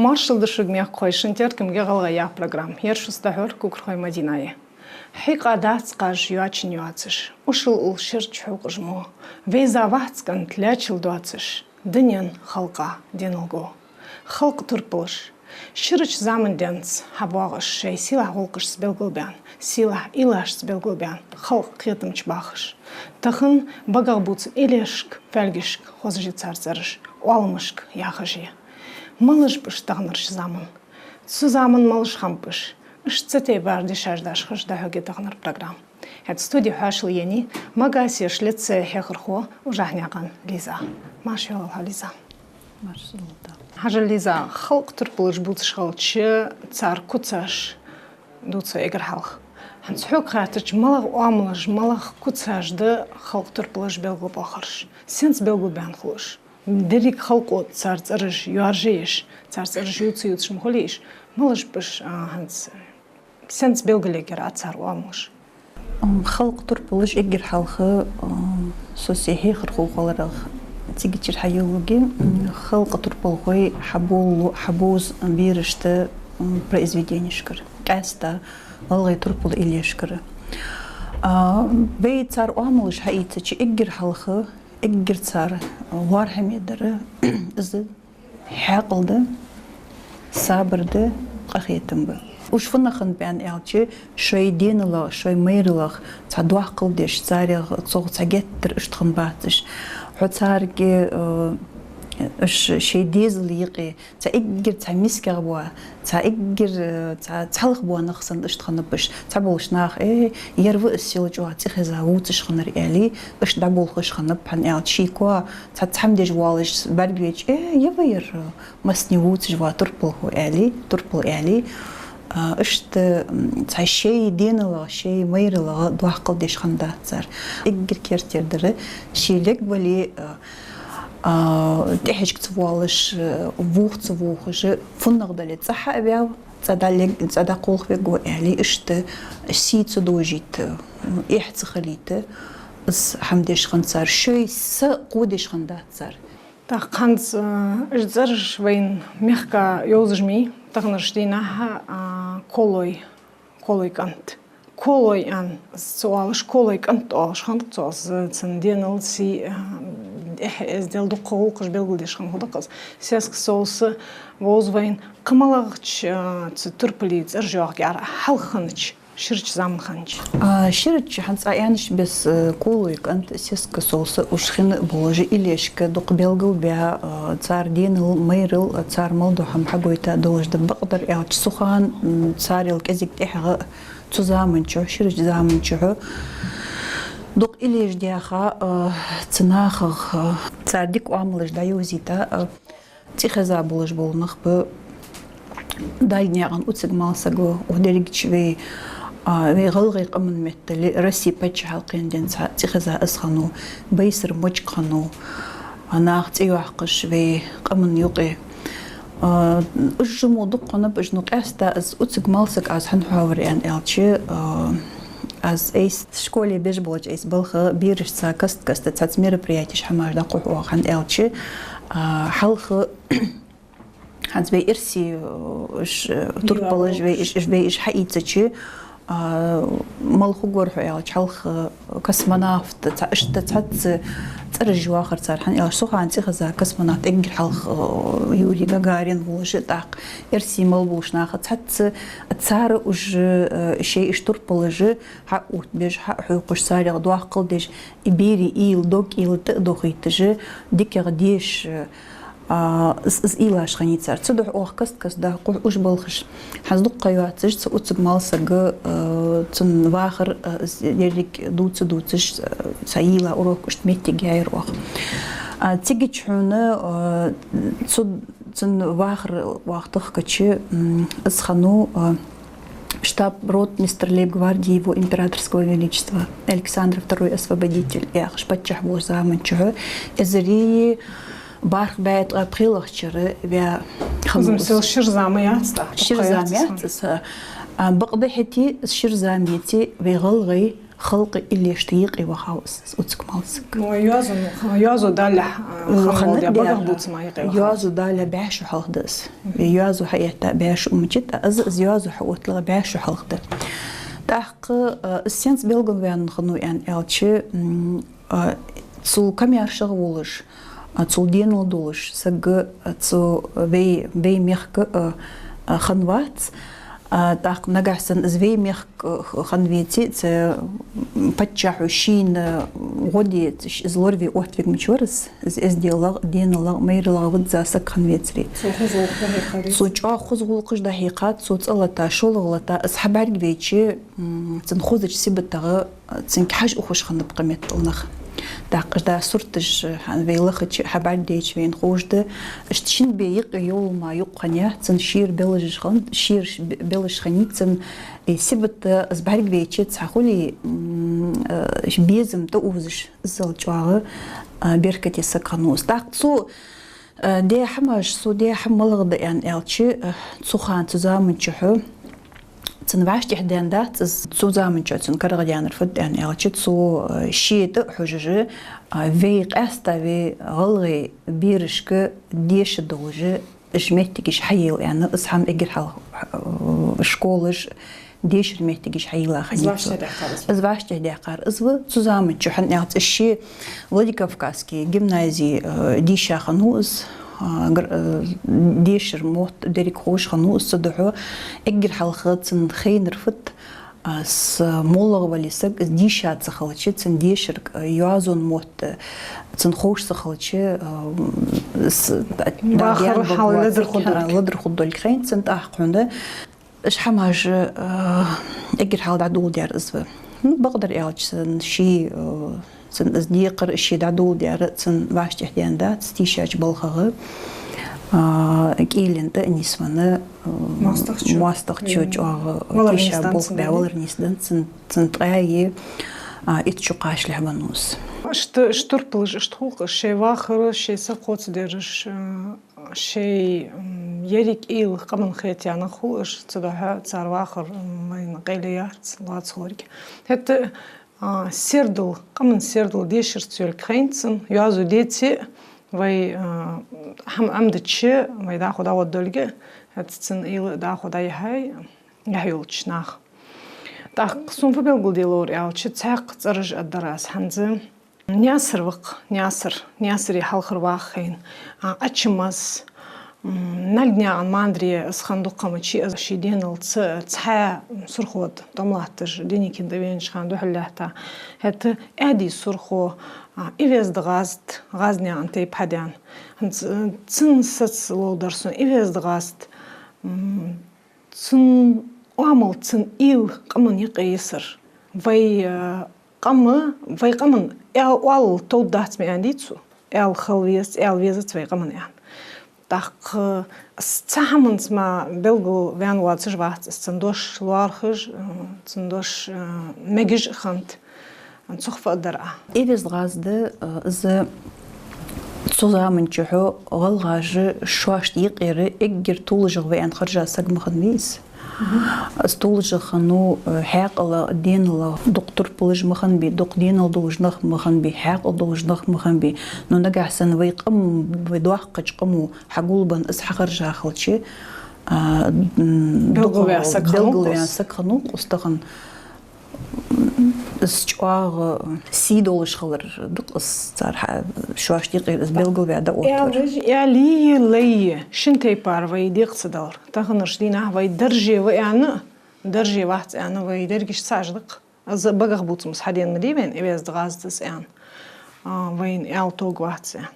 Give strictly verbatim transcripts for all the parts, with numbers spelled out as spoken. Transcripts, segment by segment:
Моаршал да шуга, мехкахой, шун теркамга «ГӀалгӀай» яха программа. Ер шуца дӀахьор Кукурхой Мадина я. Хьийкъа дац кхаж йоачин йоацаш, ушал ул ширача хьувкъажа мо. Вейза вац кӀант лаьчал доацаш, дунен халкъа денал го. Халкъа турпалаш. Ширача заман денз хьабоагӀаш, шоай сийлахь гӀулакхашца белгалбаьнна, сийлахь уйлашца белгалбаьнна халкъ кхетамча бахаш. Тахан багах бувца уйлешка, фаьлгашка хозаш я цар цӀераш, оаламашка яхаш я. Малаш ба уж таханарча заман? Цу заман малаш хиннаб уж? Иштта цу тайпара дешаш дашхаш дӀахьоргья таханара программа. ХӀаьта студе хьоашалгӀа енай Магасе школан лицея хьехархо, Ужахьнаькъан Лиза. Марша йоагӀалва хьо, Лиза. Марша йоагӀалва. Хьажал, Лиза, халкъа турпалаш бувцаш хилча, цар куцаш дувц вай эггара хьалха. ХӀанз хьога хаьттача, малагӀа оамалаш, малагӀа куцаш да халкъа турпалаш белгалбоахараш? Сенца белгалбаьнна хул уж? Деррига халкъо цар цӀераш йоаржаеш, цар цӀераш ювца-ювцаш ма хулий уж, малаш ба уж, а, хӀанз сенца белгалъергьяр Ӏа цар оамалаш? М, халкъа турпалаш эггара хьалха, м, со се хьехархо хиларах цигачара хьайоалаю, м, халкъа турпалхой хьабоалаю, хьабувзаю берашта, м, произведенешкара, къаьстта гӀалгӀай турпала уйлешкара. А, вай цар оамалаш хьаийцача, эггара хьалха эггара цар лоархӀаме дар из хьаькъал да, сабар да, къахетам ба. Уж фуннагӀа хиннаб аьлча, шоай деналах, шоай майралах цхьа доккхал деш, царех цох цхьа геттара иштта хиннабацаш. Хьо царга, э, уж шоай дезала юкъе цхьа эггара цхьа мискагӀа бола, цхьа эггара, э, цхьа цхьалха бола нах санна иштта хиннаб уж. Цхьаболча наха: «Э, ер ва из сел чӀоагӀа цӀихеза вувцаш хиннар», — аьле, иштта дӀаболхаш хиннаб, хӀана аьлча ший коа цхьа цхьа хӀама деш воаллаш бӀаргавайча: «Э, ер ва ер, массане вувцаш вола турпалхо», — аьле, турпал аьле. А, иштта, м, цхьа шоай деналах, шоай майралах доккхал деш хиннадац цар. Эггара керттера дар, ший лергвале, а, а, тӀехьашка ца воаллаш, а, вуха ца вухаш, фуннагӀа дале цӀагӀа хьа а ваьв, цӀа дӀалег-, цӀа дӀакхалхавергва аьле, иштта сий ца дожийта, эхь ца хилийта, из хӀама деш хиннад цар, шоай са кховдадеш хиннадац цар. ТӀаккха хӀанз, э, уж цӀераш вайна мехка йовзаш ма йий, таханарча дийнахьа, а, Колой, Колой кӀант. Колой аьнна ца оалаш, Колой кӀант оалаш хиннад цох, цун денал, сий, а, эхь, эздел, дуккха гӀулакхаш белгалдеш хинна хургда-кх из. Сеска Совса вовз вайна. Кхы малагӀча, а, цу турпала цӀераш йоагӀаргьяр хьалха хиннача, ширача заман хиннача? А, ширача, хӀанз Ӏа аьннача беса, Колой кӀант, Сеска Совса, уж хинна болаш уйлешка дукха белгалбаь, а, цар денал, майрал, а, цар мел дола хӀама хьагойта долаш да. Бакъдар аьлча, цу хана, м, царел кӀезига тӀехьагӀа, цу заман чухь, ширача заман чухь дукха уйлеш даьха, а, цу нахах, а, цар дика оамалаш дӀайовзийта, а, цӀихеза болаш бола нах ба. Даьла наькъан Уциг Малсаг ва, укх дерригача вай, а, вай гӀалгӀай къаман меттала Россе паччахьалкхен денз цӀихеза из хиннав, Байсара Мочкъ хиннав, а, наха цӀи йоаккхаш вай къаман юкъе. А, уж мо дукха хиннаб уж, ну, къаьстта из Уциг Малсаг аз хӀана хьоавир аьнна аьлча, а, аз айса школе беш болча айса балха берашца каст-каста цхьацца мероприятеш, хӀамаш дӀакхухь оаха, хӀана аьлча, а, хьалха хӀанз вай эрсий, э, уж, э, турпалаш, вай уж, уж, вай уж хьаийцача, а, мала хургвар хьо аьлча, хьалха космонавт, цхьа, иштта цхьацца цӀераш йоахар цар, хӀана аьлча цу хана цӀихеза космонавт эггара хьалха, э, Юрий Гагарин волаш, тӀаккха эрсий мел болча наха цхьацца, цар уж, э, шоай уж турпалаш хьаоттабеш, хьахьокхаш, царех доккхал деш, и берий уйла, дог-уйла тӀа а дохийташ, дикагӀа деш, а, из, из уйлаш хиннай цар. Цудухьа оаха каст-каста дӀакхухь уж балхаш. ХӀанз дукха ха йоацаш цу Уциг Малсага, а, цун вахар, а, из деррига дувца-дувцаш, а, цхьа йийла урок, иштта моттиг яьяр оаха. А, цигача хьона, а, цу, цун вахар оаха тохкача, м, из хиннав, а, штаб-ротмистр лейб-гвардии Его Императорского Величества Александр Второй Освободитель яхаш, паччахь волча заман чухь, эзари бархӀ бӀаь ткъаь пхелагӀча шера ваь хиннав из. Из-м сел шира зама яц, тӀаккха? Шира зама яц из. А, бакъда хӀаьта а, из шира зама яци, вай гӀалгӀай Халкъа иллешта юкъе вахав из, из Уцкмалсаг. Ну, йоазув, йоазув далалехь, а, ханна ханна волга да, багахбувцам юкъе вахав. Йоазув далалехь бӀаь шу хьалха да из. Мгм. Йоазув хьаэтта бӀаь шу ма яций, из, из йоазув хьаотталга бӀаь шу хьалха да. ТӀаккха, а, из сенца белгалваьнна хиннав аьнна аьлча, м, а, цул комаьршагӀа волаш, а, цул денал долаш саг, а, цу вай, вай мехка, а, а, хиннавац. А, тӀаккха нагахьа санна из вай мехка, а, хинна веце, цу паччахьо шийна гӀо децаш, из лораве оттавергвац из, из эздел а, денал а, майрал а визза саг хинна веце. Цо хоза гӀулакх дӀахьекхарий? Цо чӀоагӀа хоза гӀулакхаш дӀахьекхад, цо цӀа лата, шоллагӀа лата, из хьабӀаргавайча, м, цун хозача сибатагӀа цунга хьажа ухаш хиннаб къаметтал нах. ТӀаккха да сурташ, хьан вай лахача хьабӀаргадайча вайна ховш да, иштта шин бе юкъе йолаш ма юкъе хиннаяц цун, шера белажаш хиннад, шера ш-, бе-, белаж хиннай цун, э, сибат, э, из бӀаргавайча цхьа хулий, м, э, безам тӀаозаш, иззал чӀоагӀа, э, беркате саг хиннав из. ТӀаккха цо, э, даь хӀамаш, цо даь хӀама малагӀа да аьнна аьлча, э, цу хана, цу заман чухь, цун вӀаштӀехьадаьннадац из, цу заман чухь цун карагӀдаьннар фуд аьнна аьлча, цо, э, ше тӀа а хьожаш, э, вай къаьстта вай гӀалгӀай берашка деша долаш, уж моттигаш хьайийлла аьнна, из хӀама эггара хьалха, э, школаш, дешара моттигаш хьайийлла хиннай цо. Из вӀаштӀехьадаьккхар из? Из вӀаштӀехьадаьккхар из ва, цу заман чухь, хӀана аьлча, ше Владикавказски гимназе, э, дийша хиннав из, а, гр-, э, дешара мотт деррига ховш хиннав из, цудухьа эггара хьалха цунна хайнар фуд, а, из моллагӀа вале саг, из дийша ца хилча, цун дешара, э, йоазон мотт, э, цунна ховш ца хилча, э, с-, да, вахар даьна хьал баглацар ледара хургдолга, ледара хургдолга хайнад цунна тӀаккха хьона. Уж хӀамаш, э, эггара хьалха дӀадоладаьр из ва. Ну, бакъдар аьлча, цун ший, э, цун из декхар, ше дӀадоладаьр, цун вӀаштӀехьадаьннадац тийшача балхагӀа, а, кӀийлен тӀа а нийсвенна, э, моастагӀчо. МоастагӀчо, мгм, чӀоагӀа, валар тийша нийсденна болх цун бе, дагадий? Валар нийсденна цун, цун ткъаь, а, итт шу кхачалехь веннав из. Иштта, иштта турпалаш иштта хул-кх, шоай вахар, шоай са кхоачадераш, э, шоай, м, еррига уйла къаман хетаяь нах хул уж, цудухьа цар вахар, м, вайна къайле яц, лоаца хиларга. ХӀаьта, а, сердал, къаман сердал дешарца йолга хайнад цун, йоазув деце а, вай, а, хӀама Ӏомадича, вай дӀахо дӀаоддолга, хӀаьта цун уйла дӀахо дӀаяхьай яхь йолча наха. ТӀаккха сона фу белгалде ловр аьлча, цхьаькха цӀераш аргдар аз хӀанз. Наьсар ва-кх, Наьсар, Наьсаре хьалхара ваха хайна. А, Ачамас, м, Нальгнаькъан Мандре, из хинна дукха ма яций, из ший деналца цхьа Сурхо тӀа тӀом латташ, Деникин тӀа венача хана духьал лаьтта. ХӀаьта Ӏаьдий Сурхо, а, Эвезда ГӀазд, ГӀазднаькъан тайпа хьадаьнна. ХӀанз, э, цун саца ловргдар сона, Эвезда ГӀазд, м, цун оамал, цун уйла къаман юкъе йисар. Вай, э, къам, вай къаман аьл-, оалал товргдац ма аьннадий цо. Аьла хила везац, аьла везац вай къаман аьнна. ТӀаккха из цхьа хӀаманца мара белгалваьнна воацаш вац из, цун дош лоархӀаш, э, цун дош, э, мегаш а хиннад. Цох фу аргдар Ӏа? Эвезда ГӀазд, э, из цу заман чухь гӀалгӀаша шоашта юкъера эггара толашагӀа ва аьнна хержа саг ма хиннавий из. Мгм. Из толашагӀа хиннав, э, хьаькъала, денала дукха турпалаш ма хиннабий, дукха денал долаш нах ма хиннабий, хьаькъал долаш нах ма хиннабий. Ну, нагахьа санна вай къам, вай доккхача къамо хьагулбенна из хьахержа хилча, а, м, белгалваь дукха саг хиннав-кх из. Белгалваь саг хиннав-кх из тахан. Из чӀоагӀа сий долаш хилар да-кх из цар хьа-, шоашта юкъера из белгалваь дӀаоттавар. Аьлий, лайи, шин тайпара вай декъа ца далар. Таханарча дийнахьа вай дарже ва аьнна, дарже вац аьнна, вай дерригаш цхьа уж да-кх. Из багахбувцам из хьадена ма дий вайна, Эвезда ГӀазда из аьнна. А, вайна аьла тоъаргвац аьнна.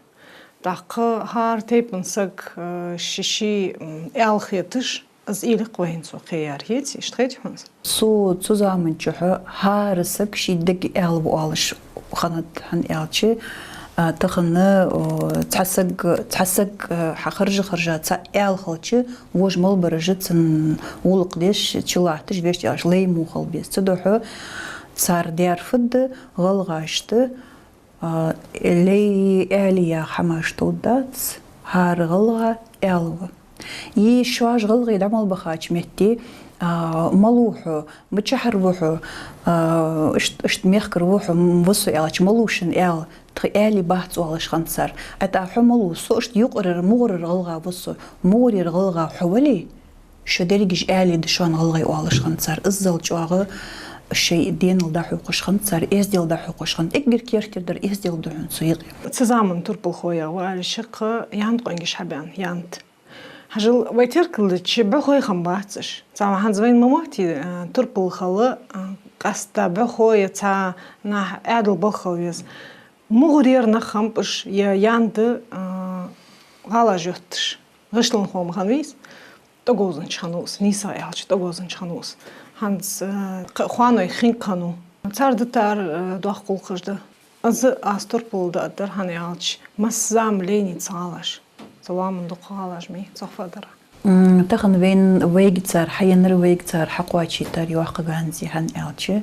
ТӀаккха хӀара тайпан саг, э, ший-ший, м, аьла хеташ, из уйла-кх вайна цо кхеяьр, хетий, иштта хетий хьона из? Цу, цу заман чухь хӀара саг ший дега аьла ва оалаш хиннад, хӀана аьлча, а, тахан, о, цхьа саг, цхьа саг, э, хьахержа-хержа цхьа аьла хилча, вож мел бараш цун гӀулакх деш, чулатташ, вешта аьлча, лай мо хила беза. Цудухьа цар даьр фуд, гӀалгӀашта, а, лай, аьлий яха хӀамаш товргдац, хӀара гӀалгӀа аьла ва. Е шоаш гӀалгӀай дӀа мел бахача метте, А, мала ва хьо, мичахьара ва хьо, а, ишт-, ишта мехкара ва хьо, м, ва со аьлча, мала ва шун аьла, тха аьле бац оалаш хиннад цар. ТӀаккха хьо мала ва, со ишта юкъарара, мугӀарара гӀалгӀа ва со, мугӀарера гӀалгӀа хьо вале, шо дерригаш аьле да шоана гӀалгӀай оалаш хиннад цар. Иззал чӀоагӀа шоай денал дӀахьокхаш хиннад цар, эздел дӀахьокхаш хиннад. Эггара керттера дар эздел да хьона цу юкъе. Цу заман турпалхой ва аьлча, шаккха янда къонгаш хьабаьнна, янда. Хьажал, вай теркалдича бӀухой хиннабац уж. Цхьа хӀанз вайна ма моттий, а, турпал хила, а, къаьстта бӀухой, цхьа наха Ӏаьдал балха хила веза. МугӀарера нах хиннаб уж, е янда, а, гӀалаш йотташ. ГӀишлон хӀама хиннавий из? ТӀаговзанча хиннав из, нийсагӀа аьлча, тӀаговзанча хиннав из. ХӀанз, а, кх-, хоаной хинг хиннав. Цар дитар, а, доккха гӀулакхаш да. Из аз турпал да аьлар, хӀана аьлча, масса зама лайнай цу гӀалаша. Цу лоаман дукха гӀалаш ма йий, цох фу дар. М, тахан вайна, вайга цар хьаеннар, вайга цар хьакхоачийтар йоккха ганз я, хӀана аьлча,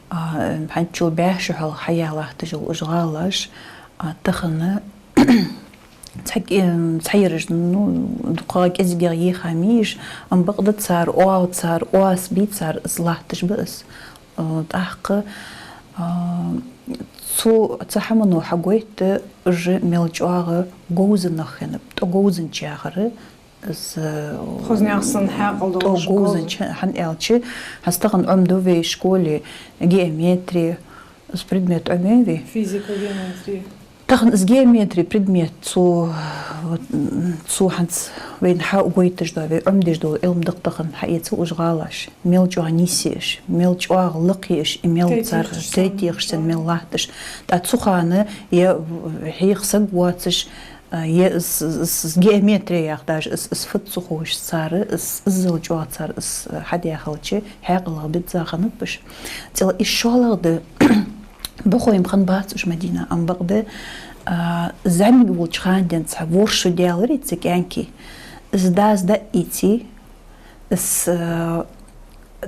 а, хӀанзчул бӀаь шу хьалха хьаяь латташ йола уж гӀалаш, а, тахан цхьа кӀи-, цхьа ераш, ну, дукха кӀезигагӀа еха ма йий уж, ам бакъда цар, оал цар, оаз бий цар, из латташ ба из. Э, тӀаккха, э, цу, цу хӀамано хьагойт уж мел чӀоагӀа говза нах хиннаб, тӀаговзанча яхар, из, э, Хоза наьха санна хьаькъал долаш тӀаговзанча, говза. ХӀана аьлча, хӀанз тахан Ӏомаду вай школе геометри, из предмет Ӏомаевий? Физика, геометрия. Тахан из геометри предмет цу, вот, м, цу хӀанз вайна хьагойташ дола, вай Ӏомадеш дола Ӏилма да-кх тахан, хьаэцал уж гӀалаш, мел чӀоагӀа нийса я уж, мел чӀоагӀа лакха я уж, и мел цар тӀатехаш санна, тӀатехаш санна мел латташ. ТӀаккха цу хана е хьеха саг воацаш, а, е с-, с-, с-, геометрия яха даже, из, из фуд ца ховш цар, из, иззал чӀоагӀа цар из хьадаь хилча, хьаькъалах бизза хиннаб уж. ЦӀила из шоллагӀа да, бӀухой-м хиннабац уж, Мадина, ам бакъда, а, зӀамига волча хана денз цхьа ворхӀ шу даьлар-кх цу кӀаьнка. Из дас дӀаийце, из, а,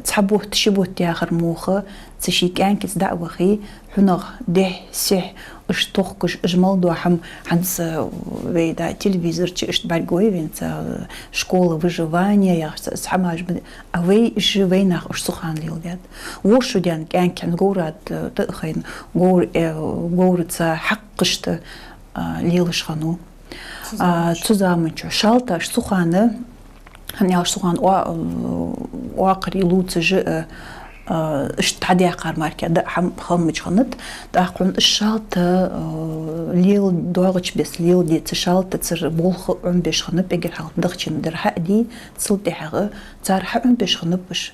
цхьа бутт, ши бутт яхар муха, цу ший кӀаьнкаца дӀа а вахе, хьунагӀа дехьа-сехьа уж тохкаш, уж мел дола хӀама, хӀанз, а, вай да телевизор чу иштта бӀаргагой вайна цу, а, школа выживания яхаш цхьа, цхьа хӀамаш ба, а вай уж, вай наха уж цу хана леладаьд. ВорхӀ шу даьнна кӀаьнк хьона говра тӀа, тӀа а хайна, говр-, э, говраца хьакхашта, а, лелаш хиннав. Цу, а, заман чу. Цу заман чу. Шалта уж цу хана, хӀана аьлча цу хана оа-, оакхарий лувцаш а, а, иштта хьадаьккхар мара кхы даа хӀама хиннабац хиннад. ТӀаккха хьона из шалта, а, леладоагӀача беса леладе, цу шалта цар болх Ӏомабеш хиннаб, эггара хьалха дахчан дар хьа а дий, цул тӀехьагӀа цар хьа Ӏомабеш хиннаб уж.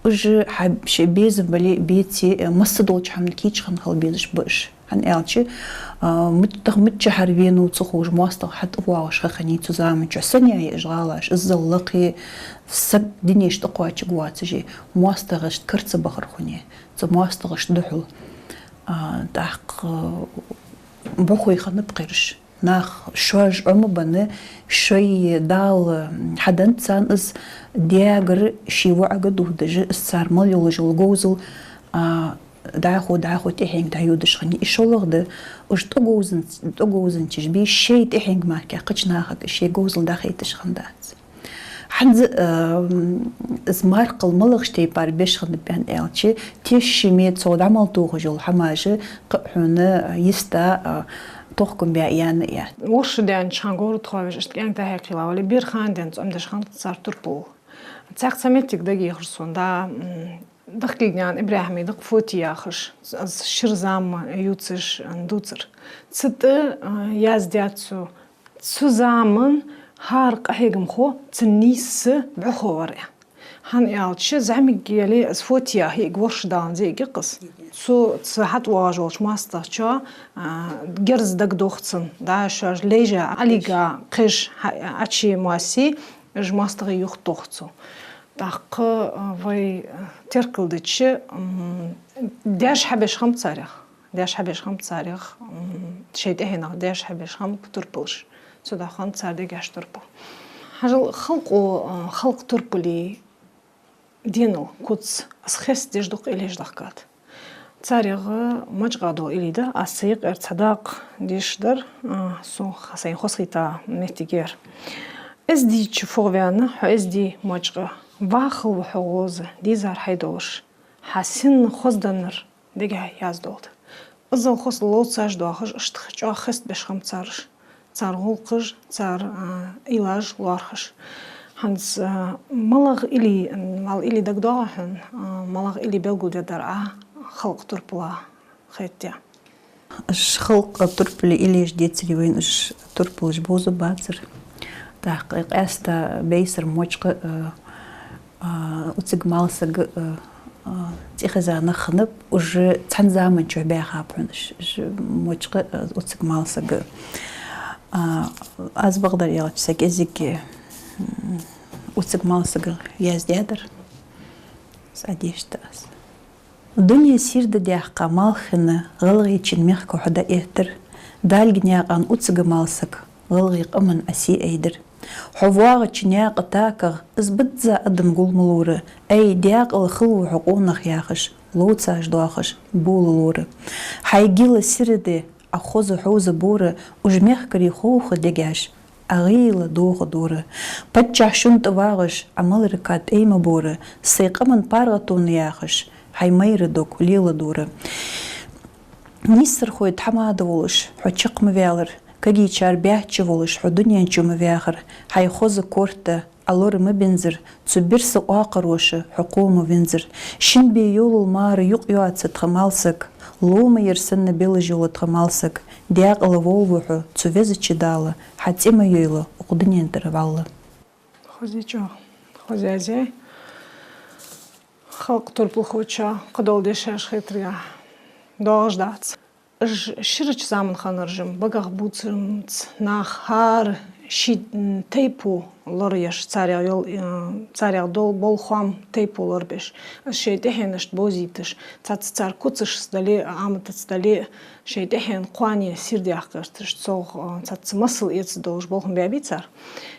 Уж хьа шоай безам бале а, беце а, масса долча хӀаман кийча хинна хила безаш ба уж. ХӀана аьлча, а, мича-, тахан миччахьара венав ца ховш, моастагӀа хьатӀавоагӀаш ха хиннай цу заман чу. Санна я уж гӀалаш, иззал лакхе, саг дунен тӀа кхоачаргвоацаш, моастагӀашта кара ца бахар хиннай, цу моастагӀашта духьал. А, тӀаккха бӀухой хиннаб-кх ераш. Нах шоаш Ӏомабенна, шоай Дала хьаденна царна из, даьгара ший воӀага дувхаш, из цар мел йолаш йола говзал, а, дӀахо, дӀахо тӀехьенга дӀайодаш хиннай. Из шоллагӀа да, уж тӀаговзан-, тӀаговзанчаш бий, шоай тӀехьенга мара кхыча нахага шоай говзал дӀахайташ хиннадац. ХӀанз, а, из мархал малагӀча тайпара беш хиннаб аьлча, тешаме цо дӀа мел тохаш йола хӀамаш кхы а хьона йиста, а, тохкам баь яьнна я. ВорхӀ шу даьннача хана говра тхо веш иштта кӀаьнк дӀа-хьа кхийла вале, бер хана денз Ӏомадеш хиннад цар турпал. Цхьаькха цхьа моттиг дагайохар сона, да, м, Дахкилгнаькъан ИбрахӀима да-кх «Фоти» яхаш, аз шира зама ювцаш, ан, дувцар. Цу тӀа, а, яздаьд цо, цу заман хӀара къахьегамхо цун нийсса бӀухо вар, аьнна. ХӀана аьлча, зӀамига яле, аз «Фоти» яха йиӀиг ворхӀ шу даланза йиӀиг я-кх из. Цу, цу хьатӀавоагӀаш волча моастагӀчоа, а, герз дагадох цунна, да, шоаш лайжа Ӏалийга кхеш хьа-, Ӏочуйоссий, уж моастагӀий юхатох цо. ТӀаккха, а, вай, а, теркалдича, м, даьша хьабеш хиннаб царех. Даьша хьабеш хиннаб царех, м, шоай тӀехьенах даьша хьабеш хиннаб турпалаш. Цудухьа хиннад цар дегаш турпал. Хьажал, халкъо, а, халкъа турпалий денал, куц, аз хестадеш дукха иллеш дахкад. Царех МачкъагӀа дола илли да, аз цу юкъера цхьа дакъа дешаш дар, а, сона ха-, сайна хозахетта моттигера. Эздийча фугӀа ваьнна, хьо эздий, МачкъагӀа. Вахал ва хьо гӀоза, дезар хьай долаш, хьа сенна хоза деннар дегахьа яздолда. Иззал хоза ловцаш доахаш, иштта чӀоагӀа хестабеш хиннаб цар уж. Цар гӀулакхаш, цар, а, уйлаш лоархӀаш. ХӀанз, а, малагӀа илли, мел илли дагадоагӀий хьона, а, малагӀа илли белгалдергдар Ӏа халкъа турпала хетте? Уж халкъа турпала иллеш децаре вайна уж турпалаш бовзаргбацар. ТӀаккха къаьстта бейсар мочкъа, а, а, уцига мел саг, а, а, цӀихеза нах хиннаб, уж цхьан заман чухь баьхаб хьона уж, уж мочкъа, а, уцига мел саг. А, аз бакъдар аьлча, са кӀезига, м, уцига мел саг яздаьдар. Са дешта аз. Дуне сийрда даьккха мел хинна, гӀалгӀайчен мехка хьо дӀаэттар, Даьлга наькъан уцига мел саг, гӀалгӀай къаман Ӏа сий айдир. Хьо воагӀача наькъа такагӀа, из бизза адам гул ма лора, ай, даькъала хилва хьо къонах яхаш, ловцаш доахаш, бола лора. Хьай гила сийрда, Ӏа хоза хьовзабора, уж мехкарий ховха дегаш, Ӏа гӀийла дохадора. Паччахь шун тӀа вагӀаш, Ӏа маларга тӀай ма бора, сай къаман паргӀатонна яхаш, хьай майра дог леладора. Нийсархой тхьамада волаш, хьо чакх ма ваьлар, кагийчар баьчча волаш, хьо дунен чу ма ваьхар, хьай хоза корта Ӏа лора ма бензар, цу бирса оакхароша хьо кхо ма вензар. Шин бе йолал мара юкъ йоаца тха мел саг, лома яр санна белаш йола тха мел саг, даькъала волва хьо цу Везача Дала, хьа цӀи ма йойла укх дунен тӀара вӀалла. Хоза я чӀоагӀа, хоза язъяьй. Халкъа турпалхочоа кхыдола дешаш хетаргахьа доагӀаш дац. Уж ширача заман хиннараш-м багах бувцамца нах хӀара ший, м, тайпо лораеш, царех йол-, э, царех дол-, бола хоам тайпо лорабеш. Уж шоай тӀехьенашта бовзийташ, цхьацца цар куцашца дале а, аматаца дале а, шоай тӀехьен кхоане сийрда яккха гӀерташ, цох, э, цхьацца масал эца долаш болх ма баьбий цар.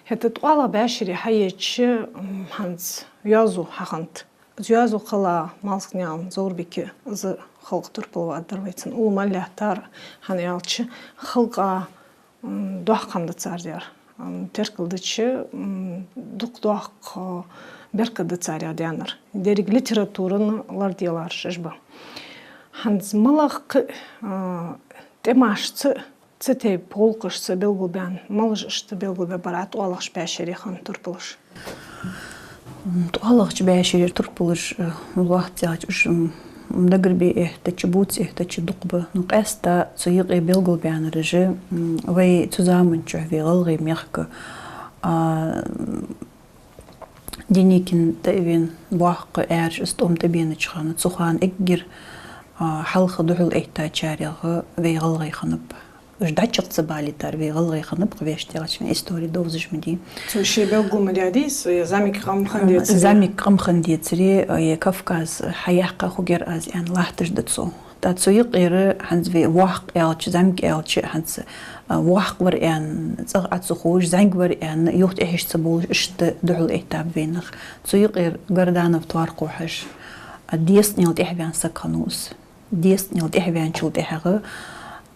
ХӀаьта тӀоалагӀа бӀаьшере хьаеча, м, хӀанз йоазув хьахиннад. Из йоазув кхелла Малсагнаькъан Зоврбика, из халкъа турпал ва аргдар вай цунна. Уллув мел лаьттар, хӀана аьлча халкъа, м, доккха хӀама да цар даьр. М, теркалдича, м, дукха доккха беркат да царех даьннар. Деррига литературан ларделараш уж ба. ХӀанз малагӀа кхы, а, тӀемашца Цу тайпа гӀулакхашца белгалбаьнна, малаш иштта белгалбергбар Ӏа тӀоалагӀча бӀаьшере хинна турпалаш? ТӀоалагӀча бӀаьшере турпалаш, э, лоацца аьлча, уж, м, дагарбе эттача, бувца эттача дукха ба. Ну, къаьстта цу юкъе белгалбаьннараш, м, вай цу заман чухь вай ГӀалгӀай мехка, а, Деникин тӀа а вена, боккха Ӏаьржа из тӀом тӀабенача хана, цу хана эггара, а, хьалха духьал эттачарех вай гӀалгӀай хиннаб. Уж дӀачакх ца балийтар вай гӀалгӀай хиннаб, кхы вешта аьлча, вай истори довзаш ма дий. Цо ше белгал ма даьдий, со е зӀамига къам хиннадецаре? ЗӀамига къам хиннадецаре, е Кавказ хьаяккха хургьяр аз аьнна латташ да цо. ТӀа цу юкъера хӀанз вай воккха аьлча, зӀамига аьлча, хӀанз, а, воккха вар аьнна, цӀагӀа Ӏа ца ховш, зӀамига вар аьнна, юха тӀехьашка ца бовлаш, иштта духьал эттаб вай нах. Цу юкъера Горданов Тоаркхо-Хьажа, а, дезткъанел тӀехьаваьнна саг хиннав из. Дезткъанел тӀехьаваьнначул тӀехьагӀа,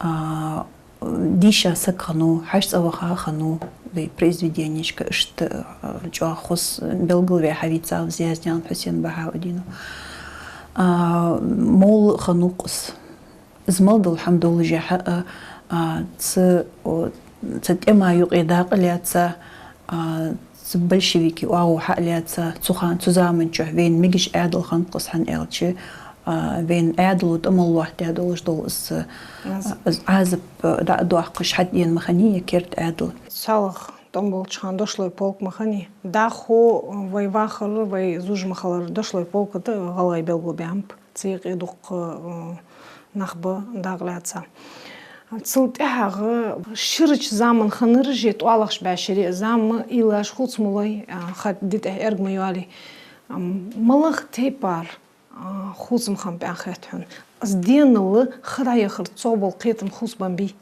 а, дийша саг хиннав, хьажцӀа ваха хиннав, вай произведенешка иштта, а, чӀоагӀа хоза белгалваь хьавийцав из Язданаькъан Хьусен Бахьаудинов. А, молла хиннав-кх из. Из мел дола хӀама доллашехьа, а, а, цу, о, цу тӀема юкъе дакъа лаьца, а, цу большевикий оагӀув хьа а лаьца, цу хана, цу заман чухь вайна мегаш Ӏаьдал хиннад-кх из, хӀана аьлча, а, вайна Ӏаьдало тӀа мел лоаттадаь долаш дола из, а, Ӏазап. Из Ӏазап, а, дӀа а доаккхаш, хьатӀадена ма хиннай е керда Ӏаьдал. СалагӀа тӀом болча хана дошлой полк ма хиннай. ДӀахо вай вахар, вай зувш ма хилар дошлой полка тӀа гӀалгӀай белгалбаьннаб. Цу юкъе дуккха, а, нах ба дакъа лаьца. Цул тӀехьагӀа ширача заман хиннараш е тӀоалагӀча бӀаьшере, зама, уйлаш хувца ма лой, а, хатта ди тӀехьа эрга ма йоалий. Ам, малагӀа тайпара, а, хувцам хиннаб аьнна хет хьона? Из денал ха дӀаяхар, цох бола кхетам хувцабеннабий?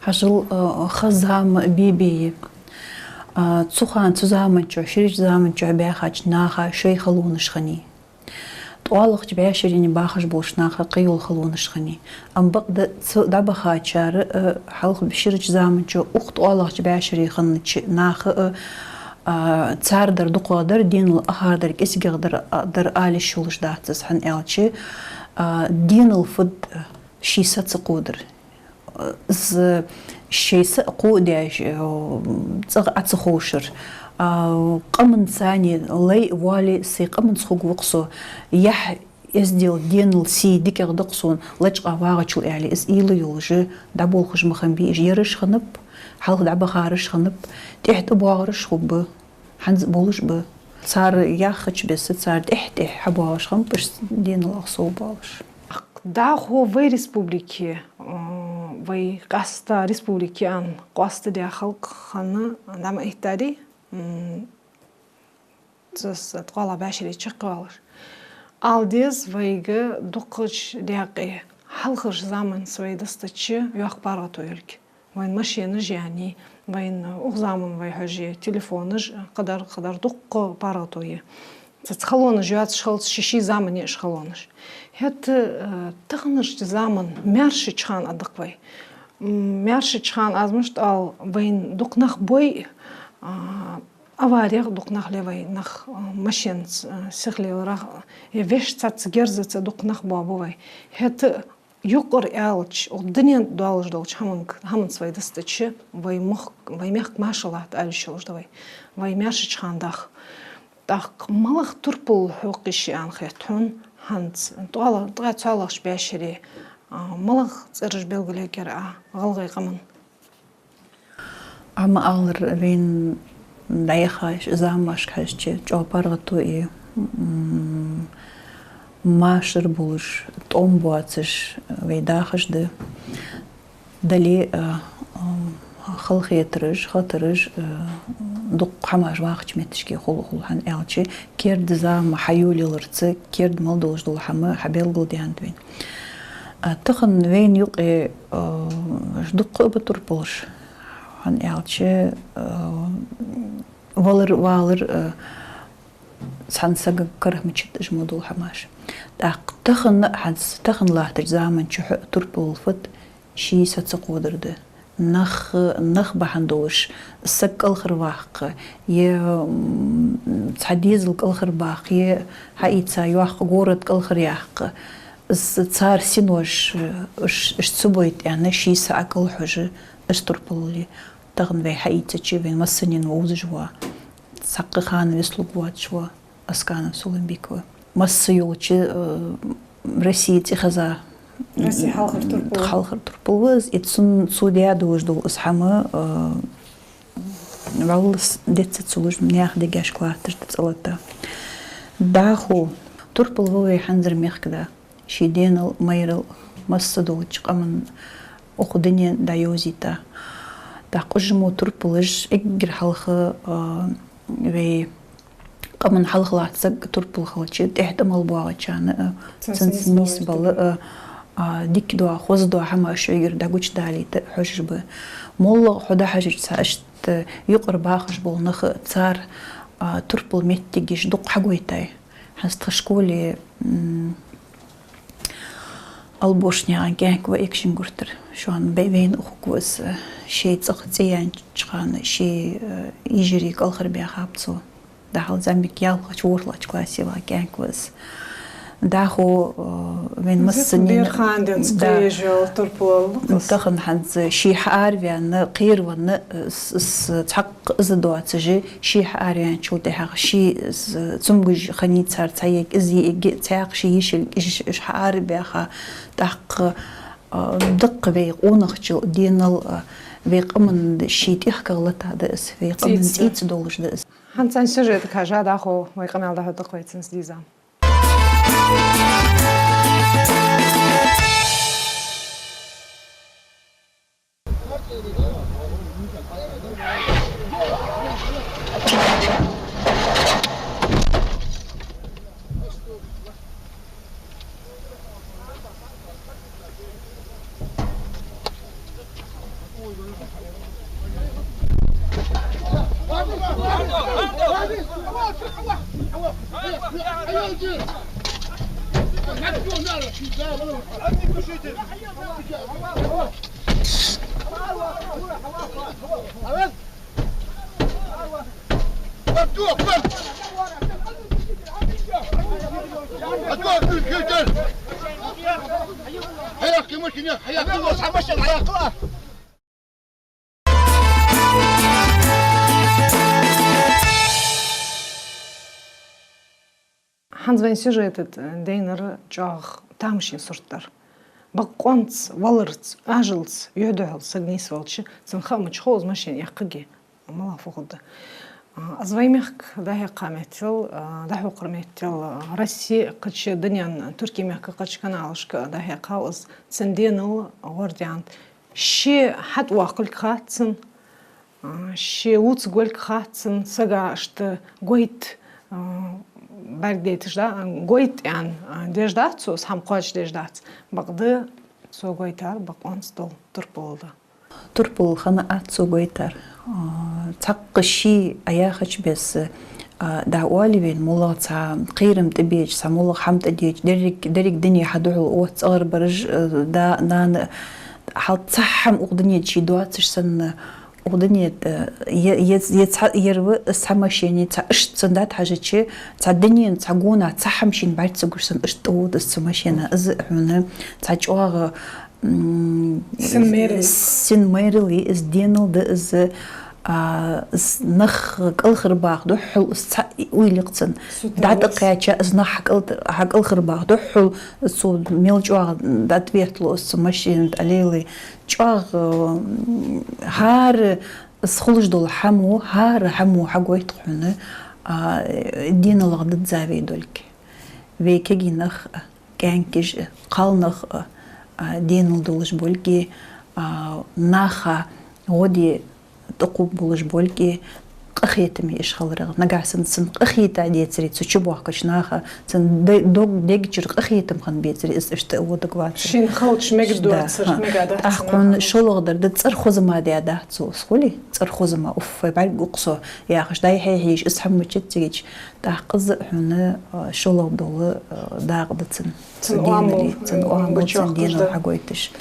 Хьажал, а, ха, зама бе-бе я. А, цу хана, цу заман чухь, ширача заман чухь баьхача наха шоай халонаш хиннай. ТӀоалагӀча бӀаьшере бахаш болча наха кхыйола халонаш хиннай. Ам бакъда цу дӀабахачар, а, хьалха ширача заман чу укх тӀоалагӀча бӀаьшере хиннача наха, а, А, цар дар дукхагӀдар, денал ахардар кӀезигагӀдар, а, дар ала йиш йолаш дац из, хӀана аьлча, а, денал фуд ший са ца кходар. Из ший са кхо а деш, э, цӀагӀа Ӏо ца ховшар. А, къаман цани лай а воале, сай къаманца хургва-кх со. Яхь, эздел, денал, сий дикагӀа да-кх сона, лачкъа вагӀачул, аьле, из уйла йолаш дӀаболхаш ма хиннабий уж. Яраш хиннаб, хьалха дӀабахараш хиннаб, тӀехьа тӀабоагӀараш хургба, хӀанз а болаш ба. Цар яхача беса, цар тӀехьа-тӀехьа хьабоагӀаш хиннаб уж, деналах совбоалаш. ДӀахо вай республике, а, вай къаьстта республике аьнна къоастадаь халкъ хинна дӀа ма эттарий, м, цу ткъоалагӀа бӀаьшере чакхйоалаш. Ала деза вайга дукхача даькъе, хьалхарча заманца вай дастача йоккха паргӀато йолга. Вайна машенаш яьннай, вайна укх заман вай хьожий, телефонаш, кхыдар, кхыдар дуккха паргӀато я. Цхьацца халонаш йоацаш хилац, ший-ший заман я уж халонаш. ХӀаьта, э, таханарча заман маьршача хана а да-кх вай. М, маьршача хана аз мишта оал, вайна дукха нах бой, а, аварех дукха нах ле вай, нах, а, машенаца, а, сихлеларах, е вешта цхьацца герзаца дукха нах боабу вай. ХӀаьта юкъара аьлча, укх дунен тӀа доаллаш долча хӀаманга, хӀаманца вай дастача, вай мохк-, вай мехка машаллахӀ ала йиш йолаш да вай. Вай маьршача хана дах. ТӀаккха малагӀа турпал хьокха йиш я аьнна хет хьона хӀанз, тӀоала-, ткъаь цхьоалагӀча бӀаьшере, а, малагӀа цӀераш белгалъергьяр Ӏа гӀалгӀай къаман? Ӏа ма аллара, вайна дӀаяхача замашка хьежача, чӀоагӀа паргӀато я, м, машар болаш, тӀом боацаш вай дахаш да. Дале а, а, халахетараш, хатараш, а, дукха хӀамаш вахача метташке хул, хул, хӀана аьлча, керда зама хьайолаяларца, керда мел долаш дола хӀама хьабелгалдаьннад вайна. А, тахан вайна юкъе, а, дукха а ба турпалаш, хӀана аьлча, а, валар, валар, а, цхьан сага карахмачит уж мо дола хӀамаш. ТӀаккха тахан, хӀанз тахан латтача заман чухь турпал фуд, ший са ца кходар да. Нах, нах бахьан долаш саг кӀалхарваккха, е, м, цхьа дезал кӀалхарбаккха, е хьаийца йоккха город кӀалхаръяккха. Из цар синош, уж, уж ца бойта аьнна, ший са ӀокӀалхьожаш, уж турпал я. Тахан вай хьаийцача, вайна массанена вовзаш ва, цхьаккха хана вицлургвоацаш ва Асканов Сулумбик ва. Масса йолча, э, Россе цӀихеза, Россе хьалхара турпал. Хьалхара турпал ва из. И цун, цо даь долаш дола из хӀама, э, валлас деца ца луш, наьха дегашка латташ да цӀалата. ДӀахо турпал ва вай хӀанзара мехкда. Ший денал, майрал, масса долча къаман, укх дунен дӀайовзийта. ТӀаккха уж мо турпалаш эггара хьалха, а, вай къаман хьалха латта саг турпал хилча, тӀехьа тӀа мел боагӀачарна, а, цунца нийсбала, а, а, дика дола, хоза дола хӀама шоайгара дӀагучадалийта хьожаш ба. МоллагӀа хьо дӀахьажача, цхьа иштта юкъара бахаш бола нах а, цар, а, турпал моттигаш дукха хьагойтай. ХӀанз тха школе, м, Албошнаькъан кӀаьнк ва Экажкъонгий-Юртара. Шоана бе-, вайна ухаргва из, ший цӀагӀа цӀи яьннача хана, ший, э, йижарий кӀалхарбаьхаб цо. ДӀахо зӀамига ялхлагӀча, ворхӀлагӀча классе ваха кӀаьнк ва из. ДӀахо, э, вайна массанена бер хана денз, да, кхеяжал турпал. Тахан хӀанз ший хьаараваьнна, кхеравенна, э, с-, с-, цхьаккха из доацаш, ший хьаараваьнначул тӀехьагӀа ший, з-, цамогаш хиннай цар цхьа йиӀиг, из йиӀиг, цхьаькха ший йишилг, иш, иш хьаарабаьха, тӀаккха, а, даккха вай къонахчал денал, а, вай къаман ший тӀехках латта да из, вай къаман цӀийца долаш да из. ХӀанз цхьан сюжетага хьежа, дӀахо вай къамаьл дӀахьоргда-кх вай цунца дийза. Хьаяккха машина, хьаяккха машина, хьаяккха. ХӀанз вай сюжета тӀа дайнар чӀоагӀа тамашийна сурт дар. Бакъонца, валарца, ажалца, юхь-духьал саг нийсвелча, цун хаа мича хов из машина яккхаргья, малагӀа фу хургда. А, из вай мехка дӀахьекха меттел, а, дӀахьокхар меттел, а, Россе кхыча, дунен туркий мехка кхыча каналашка дӀахьекхав из, цун денал гӀордаьннад. Ше хьатӀавоаккхилга хац цунна, а, ше вувцаргвелга хац цунна, сага иштта гойта, а, бӀаргадайташ да, а, гойта аьнна, а, деш дац цо, из хӀама кхоачашдеш дац. Бакъда цо гойтар бакъонца дола турпал да. Турпал хинна а цо гойтар. А, цхьаккха ше Ӏа яхача бесса, а, дӀаоалаваьнна, моллагӀа цхьа кхерам тӀабеча, цхьа моллагӀа хӀама тӀадеча, деррига, деррига дуне хьадухьал отта цӀагӀарбараш, а, да, нана, хьал цхьа хӀама укх дунен тӀа ший доацаш санна, укх дунен тӀа, е, е, е цхьа, ер ва из цхьа машина, цхьа иштта цунна дӀатӀахьежача, цхьа дунен, цхьа гонахьа цхьа хӀама шийна бӀарга ца гуш санна, иштта тӀавода из цу машина. Из хьона цхьа чӀоагӀа, м, син майрал я. Син майрал я из, денал да из, а, из нах кӀалхара баха духьал, из цхьа уйла я-кх цун. ДӀатӀакхаьча, из нах хьакӀал-, хьакӀалхара баха духьал, цо мел чӀоагӀа дӀатӀаветталу из цу машина тӀа лелай. ЧӀоагӀа, м, хӀара из хулаш дола хӀамо, хӀара хӀамо хьагойт-кх хьона, а, деналах дизза вай долга. Вай кагий нах а, кӀаьнкаш а, кхалнах а, а, денал долаш болга, а, наха гӀо де тӀакхувш болаш болга, къахетаме уж хиларах. Нагахьа санна цунна къахетар децаре, цу чубоахкача наха, цун де-, дог, дег чура къахетам хинна бецаре, из иштта а водаш вацар. Шийна хилча мегаргдоацар, да, мегаргдац. ТӀаккха хьона шоллагӀа дар да, цӀерхозама даьдац цо из, хулий? ЦӀерхозама, уф, вай бӀаргагу-кх со, яхаш, дӀай-хьай хьежаш, из хӀама мичад цига. ТӀаккха из хьона, а, шоллагӀа дола, а, дакъа да цун. Цун оамал, денал, цун оамал, цун денал хьагойташ.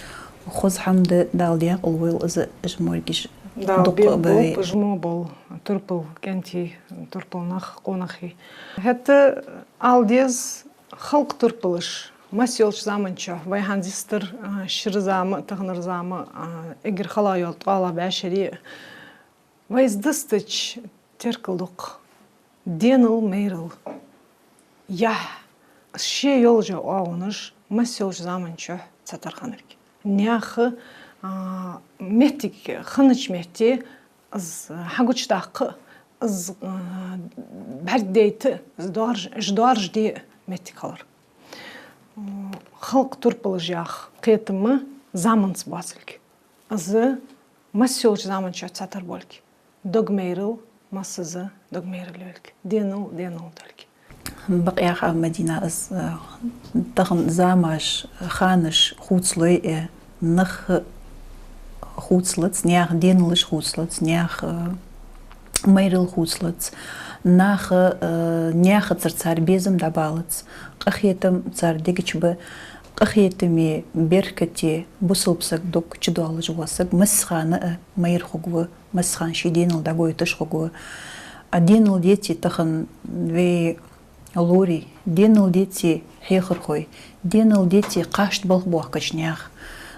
Хоза хӀама да, Дала даькъала войла из, уж моргаш. Дала дукха бе-, бе-, бе-, уж мо бола турпал кӀентий, турпал нах, къонахий. ХӀаьта ала деза, халкъа турпалаш масса йолча заман чухь, вай хӀанз йистера, а, шира зама, таханара зама, а, эггара хала йола ткъоала бӀаьшере, вай из дустача теркал ду-кх. Денал, майрал, яхь, ше йолча оагӀонаш масса йолча заман чухь цхьатарра хиннилга. Наьха, а, моттиг хиннача метте из хьагучадаккха, из, а, бӀаргадайта, из доарж-, уж доаржаде моттиг хилар. М, халкъа турпалаш яха кхетам заманца боацилга. Из масса йолча заман чухь цхьатарра болга. Дог майрал, массаза дог майрал йолга. Денал, денал долга. Бакъ яхав Мадина, из, э, тахан замаш, ханаш хувцалой, э, нах хувцалац, наьха деналаш хувцалац, наьха, э, майрал хувцалац, наха, э, наьхацара цар безам дӀабалац, къахетам цар дег чу ба, къахетаме, беркате, бусалба саг дог чудоалаш вола саг массахана а майра хургва, массахана ший денал дӀагойташ хургва. А денал деце тахан вай лорий, денал деце хьехархой, денал деце кхашта балха боахкача наьха.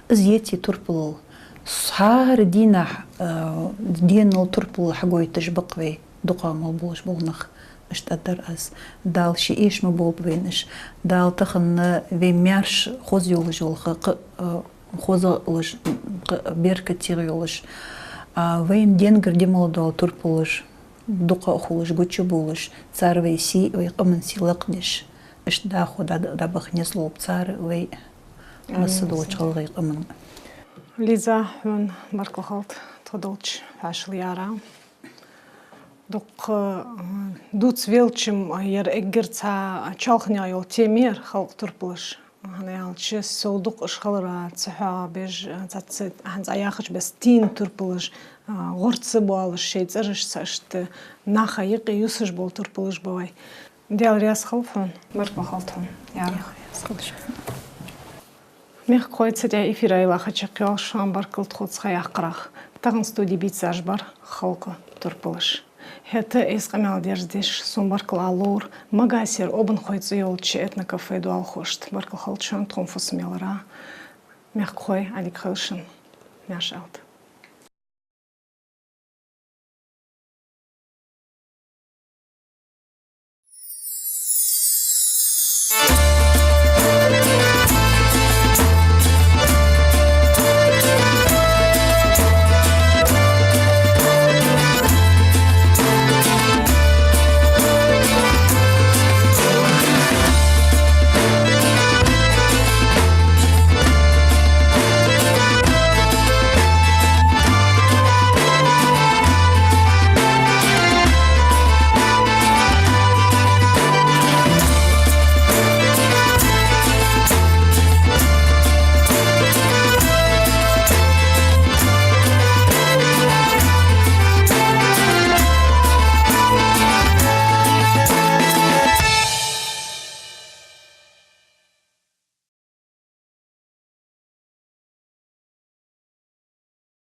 Из еце турпалал. ХӀара дийнахьа, э, денал турпалал хьагойташ ба-кх вай дукха мел болаш бола нах. Иштта дар аз. Дала ший эша ма болба вайна уж. Дала тахан вай маьрша хоза йолаш йола ха, кхы, э, хоза йолаш, кхы беркате йолаш. А вайна денгара ди мел дола турпалаш дукха а хулаш, гуча а болаш, цар вай сий, вай къаман сий лакхдеш. Иштта дӀахо дӀа-, дӀабаха низ лолба цар вай. Амин. Масса долча гӀалгӀай къаман. Лиза, хьона баркал хилда тхо долча хьоашалгӀа яра. Дукха, м, дувца велча-м, ер эггара цхьа чоалхане йола тема я ер халкъа турпалаш. ХӀана аьлча, сов дукха уж хилара ца хьоабеш, цхьацца хӀанз Ӏа яхача бесса тина турпалаш, а, гӀорца боалаш, шоай цӀерашца иштта наха юкъе юсаш бола турпалаш ба вай. Даьла раьза хилва хьона. Баркал хилда хьона. Яра. Даьла раьза хилва шоана. Мехкахой, цу тӀа эфира йилла ха чакхйоалаш, шоана баркал тхоца ха яккхарах. Тахан студе бийцараш бар халкъа турпалаш. ХӀаьта из къамаьл дерзадеш сона баркал ала ловра Магасера «Обанхой» цӀи йолча этнокафе доалахошта. Баркал хилда шоана тхона фусам ялара. Мехкахой, Ӏадика хийла шун. Маьрша Ӏалда.